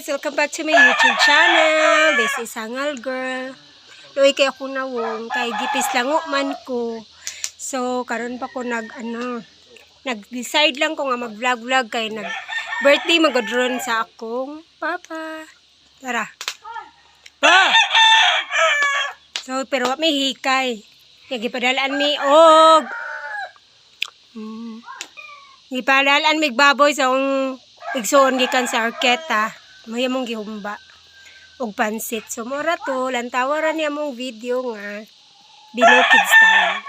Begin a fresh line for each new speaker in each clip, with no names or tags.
Welcome back to my YouTube channel. This is Hangal Girl. Luoy kay ako nawong kay gipis lango man ko. So karon pa ko nag ano, nag-decide lang ko nga mag-vlog-vlog kay nag birthday magadron sa akong papa. Tara. Pa! So pero wa may hikay. Kay gipadalaan mi og gipadalaan mig baboy sa akong igsuon gikan sa Arqueta. May among gihumba og pansit. So mora to, lantawa ra niya mong video nga binukid style.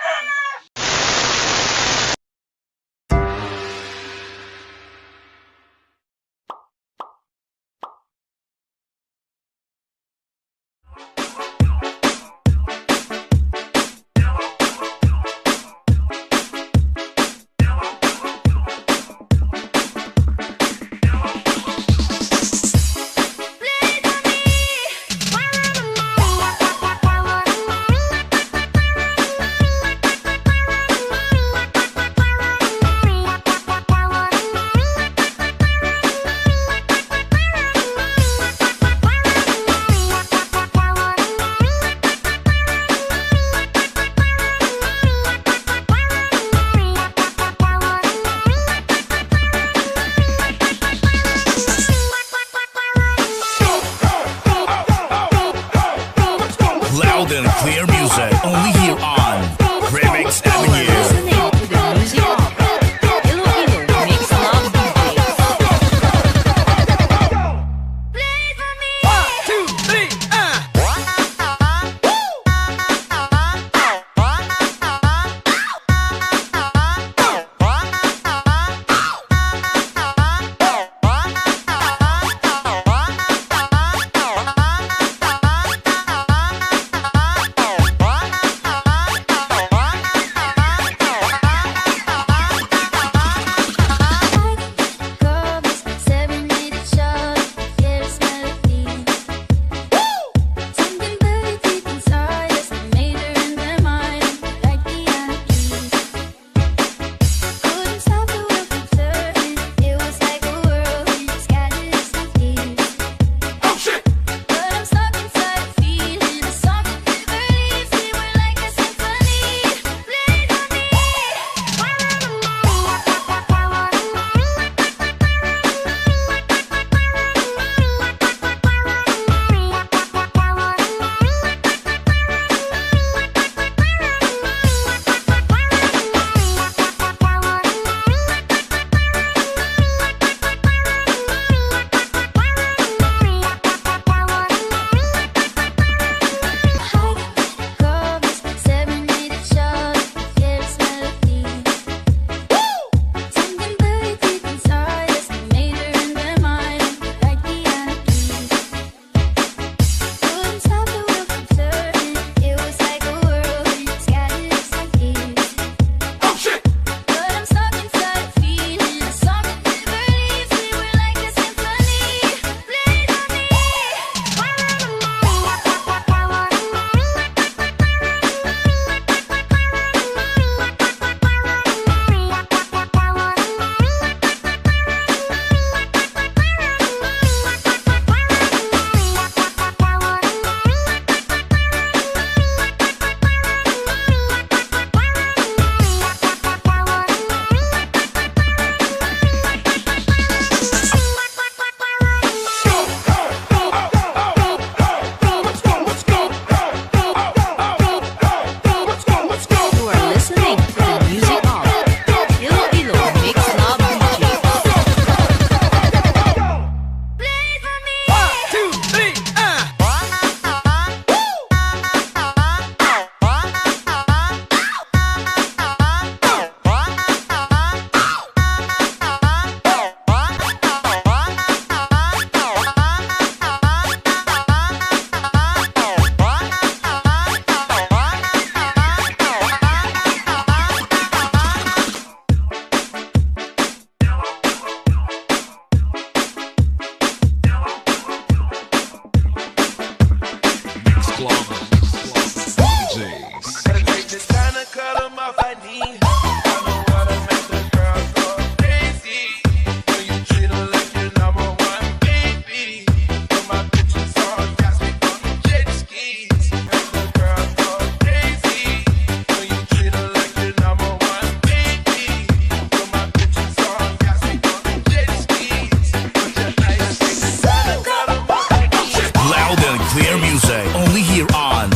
here on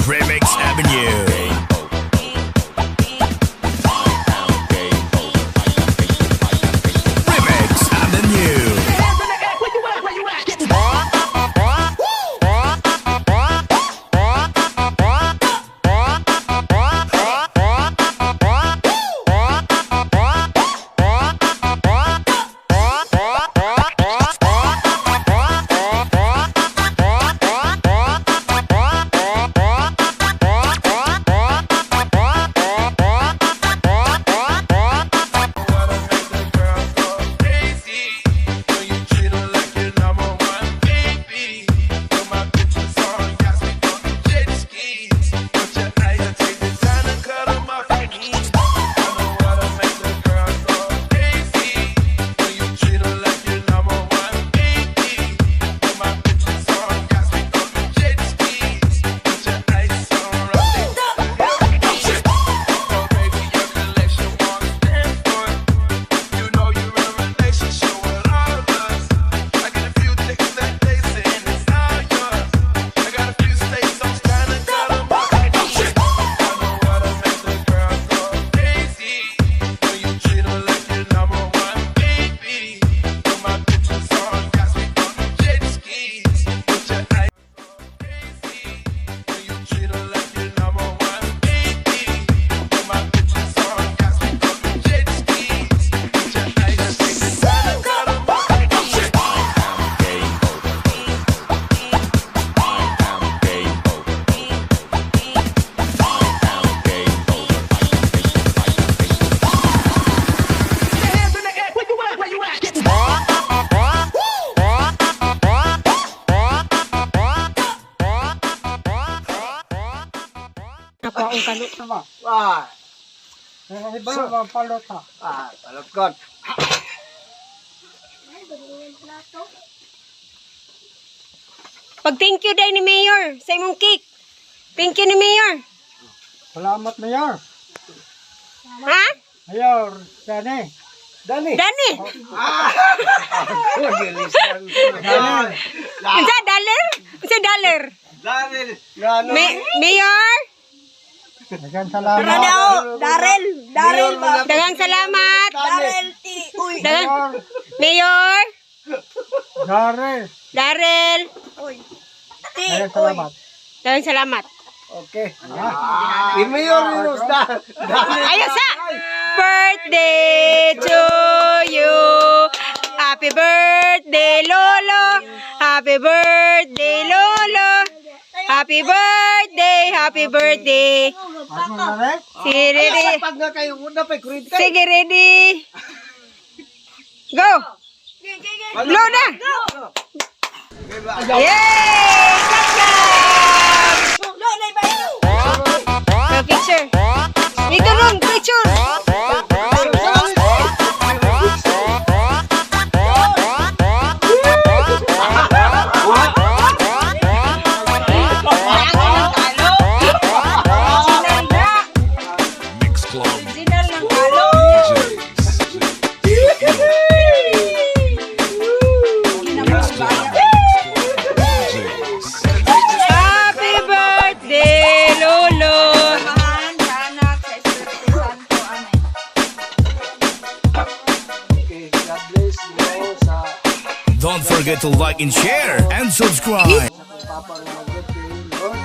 Remix Avenue. Remix Avenue.
Wanna make the girl go crazy. When you treat her like your number one baby. Put my bitches on yachts, we go jet skis. Put your eyes and take the time to cut 'em off your knees. I know how to make the girl go crazy. When you treat her like your number one baby. Put my bitches on yachts, we go jet skis. Put your ice on right. Oh, baby, your collection won't stand for it. You know you're in a relationship with all of us. I got a few chicks that they saying it's all yours. I got a few states I'm trying to cut 'em off. I know how to make the girl go crazy. When you treat her like your number one baby. Put my bitches on yachts, we go jet skis. Put your eyes crazy. When you treat her like your number one baby. Put my bitches on yachts, we go jet skis. Put your eyes and take the time to cut 'em off.
Game over. I am game over. I am game over.
Hands in the air. Where you at? Where you at? Get
Ako ang kano.
Ah,
Iba, palot ha.
Ah, palot.
Pag thank you day ni Mayor sa imong cake. Thank you ni Mayor.
Salamat, Mayor.
Ha?
Mayor, Danny.
Dani.
Dani.
Dani.
Unsa daler? Unsa daler?
Dani. Gano.
Mayor,
Daghang salamat.
Darel, Darel ba?
Daghang salamat.
Darel T. Uy.
Daghang Mayor,
Darrell.
Darrell,
Uy. T.
Daghang
Uy.
salamat.
Daghang salamat.
Okay. I-mayor ni Rosta. Dani.
Ayos sa birthday to you. Happy birthday, Lolo. Happy birthday, Lolo. Happy birthday, happy birthday.
Ako na rin.
Sige, ready.
Pag nga kayo, una pa, kurid ka.
Sige, ready. Go. Blow na. Yay! Clap, clap!
Lo, na iba ito.
Go, picture. Dito ron, picture.
Mix Club
Original ng kalo.
DJs. Mix Club DJs.
Happy birthday, Lolo.
Amahan sa Anak, sa Espiritu Santo. Amen.
Okay, God bless you sa
Don't forget to like and share and subscribe.
Papa ng mag-birthday, Lord.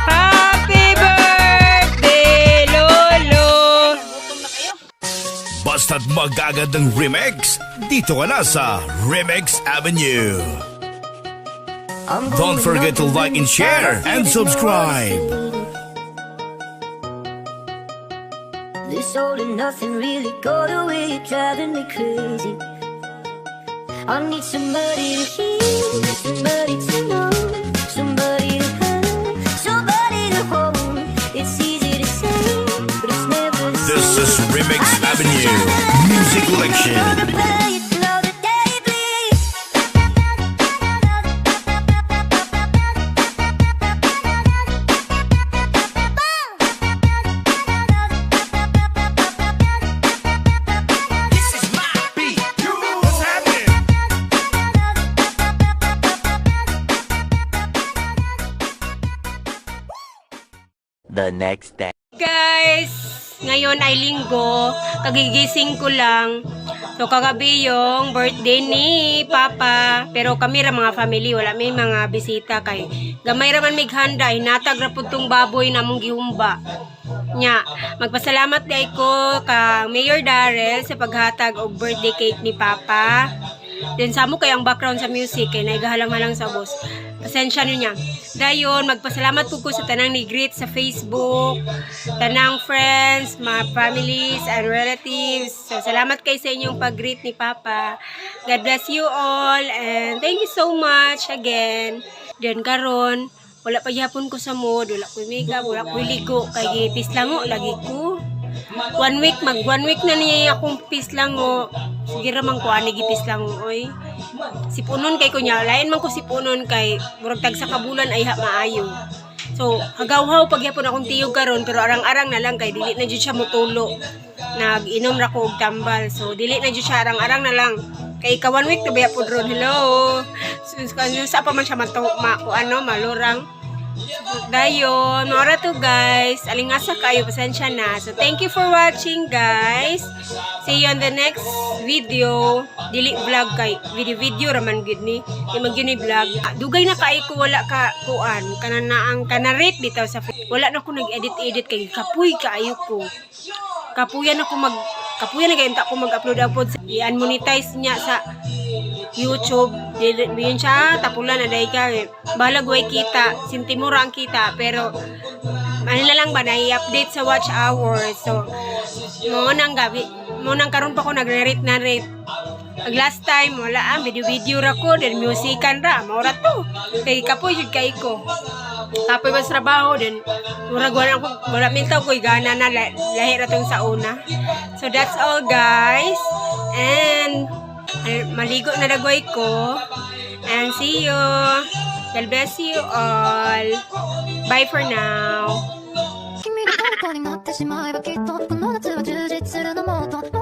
Happy birthday, Lolo.
Basta't magagandang remix, dito ka na sa Remix Avenue. Don't forget to like and share and subscribe.
This all and nothing really got away, driving me crazy. I need somebody to hear, somebody to know, somebody to have, somebody to hold. It's easy to say, but it's never the
This
same.
is Remix
I guess I'm
Avenue
trying to
Music
learn
Collection.
the pain.
The next day.
Guys, ngayon ay Linggo. Kagigising ko lang. So kagabi yung birthday ni Papa. Pero kami ra mga family, wala may mga bisita kay gamay ra man mig handa, hinatag ra pud tong baboy namong gihumba. Nya, magpasalamat diay ko kang Mayor Darrell sa paghatag og birthday cake ni Papa. Then samo kay ang background sa music kay naigahalang-halang sa boss. Pasensya niyo niya. Dayon, magpasalamat po ko sa tanang ni greet sa Facebook, tanang friends, mga families and relatives. So salamat kay sa inyong pag-greet ni Papa. God bless you all and thank you so much again. Then karon, wala pa gyapon ko sa mood, wala ko makeup, wala ko ligo kay gipis lango lagi ko. One week, mag one week na niya akong pislango. Sige ra man ko ani gipis lango oy. Sipunon kay ko niya, lain man ko sipunon kay murag tag sa kabulan ay ha maayo. So, hagaw-haw pagyapon akong tiyog karon pero arang-arang na lang kay dili na jud siya motulo. Nag-inom ra ko og tambal. So, dili na jud siya, arang-arang na lang. Kay ka one week na baya pod ron. Hello. So, sa pa man siya mato ma, o ano, malurang. Dayon, mora to, guys. Alingasa kayo, pasensya na. So thank you for watching, guys. See you on the next video. Dili vlog kay video video raman gid ni. Di man gyud ni vlog. Ah, dugay na kay ko wala ka kuan kana na ang kanarate bitaw sa wala na ko nag-edit edit kay kapuy kaayo ko. Kapuyan ako mag kapuyan na kay ko mag-upload upload i-unmonetize niya sa YouTube. Dili yun siya tapulan na dahil ka eh. Balag way kita, sintimura ang kita, pero ano na lang ba na i-update sa watch hours. So mo nang gabi mo nang karon pa ko nagre-rate na rate. Ag last time wala ang video video ra ko, then musican ra, mao ra to. Kay kapoy jud kay ko. Kapoy man sa trabaho, then murag wala ko wala mintaw ko gana na lahi ra tong sa una. So that's all, guys. And maligo na dagway ko. And see you. God bless you all. Bye for now.
君の虜になってしまえばきっとこの夏は充実するのもっと